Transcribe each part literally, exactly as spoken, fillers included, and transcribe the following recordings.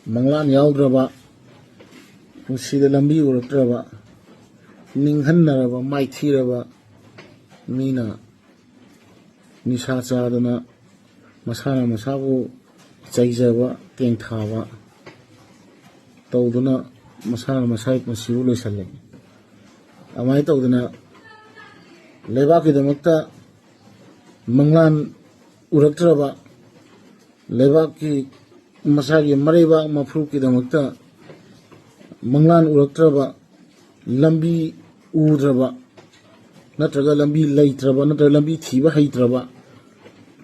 ꯃꯪꯂꯥꯟ ꯌꯥꯎꯗ꯭ꯔꯕ, ꯄꯨꯟꯁꯤꯗ ꯂꯝꯕꯤ ꯎꯔꯛꯇ꯭ꯔꯕ, ꯅꯤꯡꯍꯟꯅꯔꯕ, ꯃꯥꯏꯊꯤꯔꯕ ꯃꯤꯅ ꯅꯤꯁꯥ ꯆꯥꯗꯨꯅ ꯃꯁꯥꯅ ꯃꯁꯥꯕꯨ ꯆꯩꯖꯕ, ꯇꯦꯡꯊꯥꯕ ꯇꯧꯗꯨꯅ ꯃꯁꯥꯅ ꯃꯁꯥꯒꯤ ꯄꯨꯟꯁꯤꯕꯨ ꯂꯣꯏꯁꯤꯜꯂꯤ꯫ ꯑꯗꯨꯃꯥꯏꯅ ꯇꯧꯗꯅ ꯂꯩꯕꯥꯛꯀꯤꯗꯃꯛꯇ ꯃꯪꯂꯥꯟ ꯎꯔꯛꯇ꯭ꯔꯕ, ꯂꯩꯕꯥꯛꯀꯤ ꯃꯁꯥꯒꯤ ꯃꯔꯩꯕꯥꯛ ꯃꯐꯨꯔꯨꯞꯀꯤꯗꯃꯛꯇ ꯃꯪꯂꯥꯟ ꯎꯔꯛꯇ꯭ꯔꯕ, ꯂꯝꯕꯤ ꯎꯗ꯭ꯔꯕ, ꯅꯠꯇ꯭ꯔꯒ ꯂꯝꯕꯤ ꯂꯩꯇ꯭ꯔꯕ, ꯅꯠꯇ꯭ꯔꯒ ꯂꯝꯕꯤ ꯊꯤꯕ ꯍꯩꯇ꯭ꯔꯕ,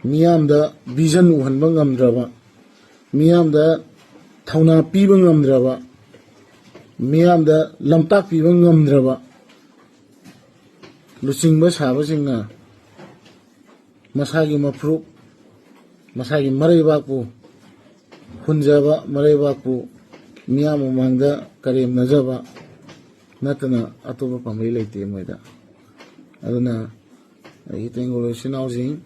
ꯃꯤꯌꯥꯝꯗ ꯚꯤꯖꯟ ꯎꯍꯟꯕ ꯉꯝꯗ꯭ꯔꯕ, ꯃꯤꯌꯥꯝꯗ ꯊꯧꯅꯥ ꯄꯤꯕ ꯉꯝꯗ꯭ꯔꯕ, ꯃꯤꯌꯥꯝꯗ ꯂꯝꯇꯥꯛ ꯄꯤꯕ ꯉꯝꯗ꯭ꯔꯕ ꯂꯨꯆꯤꯡꯕ ꯁꯥꯕꯁꯤꯡꯅ ꯃꯁꯥꯒꯤ ꯃꯐꯨꯔꯨꯞ, ꯃꯁꯥꯒꯤ ꯃꯔꯩꯕꯥꯛꯄꯨ ꯍꯨꯟꯖꯕ, ꯃꯔꯩꯕꯥꯛꯄꯨ ꯃꯤꯌꯥꯝ ꯃꯃꯥꯡꯗ ꯀꯔꯦꯝꯅꯖꯕ ꯅꯠꯇꯅ ꯑꯇꯣꯞꯄ ꯄꯥꯝꯕꯩ ꯂꯩꯇꯦ ꯃꯣꯏꯗ꯫ ꯑꯗꯨꯅ ꯑꯩꯒꯤ ꯇꯦꯡꯒꯣꯜ ꯏꯆꯤꯟ ꯏꯅꯥꯎꯁꯤꯡ,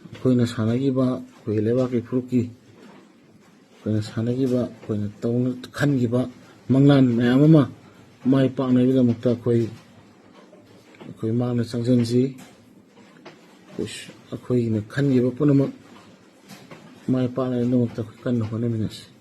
ꯑꯩꯈꯣꯏꯅ ꯁꯥꯟꯅꯈꯤꯕ, ꯑꯩꯈꯣꯏꯒꯤ ꯂꯩꯕꯥꯛꯀꯤ ꯐꯨꯔꯨꯞꯀꯤ ꯑꯩꯈꯣꯏꯅ ꯁꯥꯟꯅꯈꯤꯕ, ꯑꯩꯈꯣꯏꯅ ꯇꯧꯅ ꯈꯟꯈꯤꯕ ꯃꯪꯂꯥꯟ ꯃꯌꯥꯝ ꯑꯃ ꯃꯥꯏ ꯄꯥꯛꯅꯕꯒꯤꯗꯃꯛꯇ ꯑꯩꯈꯣꯏ, ꯑꯩꯈꯣꯏ ꯃꯥꯡꯗ ꯆꯪꯁꯤꯟꯁꯤ꯫ ꯑꯩꯈꯣꯏꯅ ꯈꯟꯈꯤꯕ ꯄꯨꯝꯅꯃꯛ ꯃꯥꯏ ꯄꯥꯛꯅꯕꯒꯤꯗꯃꯛꯇ ꯑꯩꯈꯣꯏ ꯀꯟꯅ ꯍꯣꯠꯅꯃꯤꯟꯅꯁꯤ꯫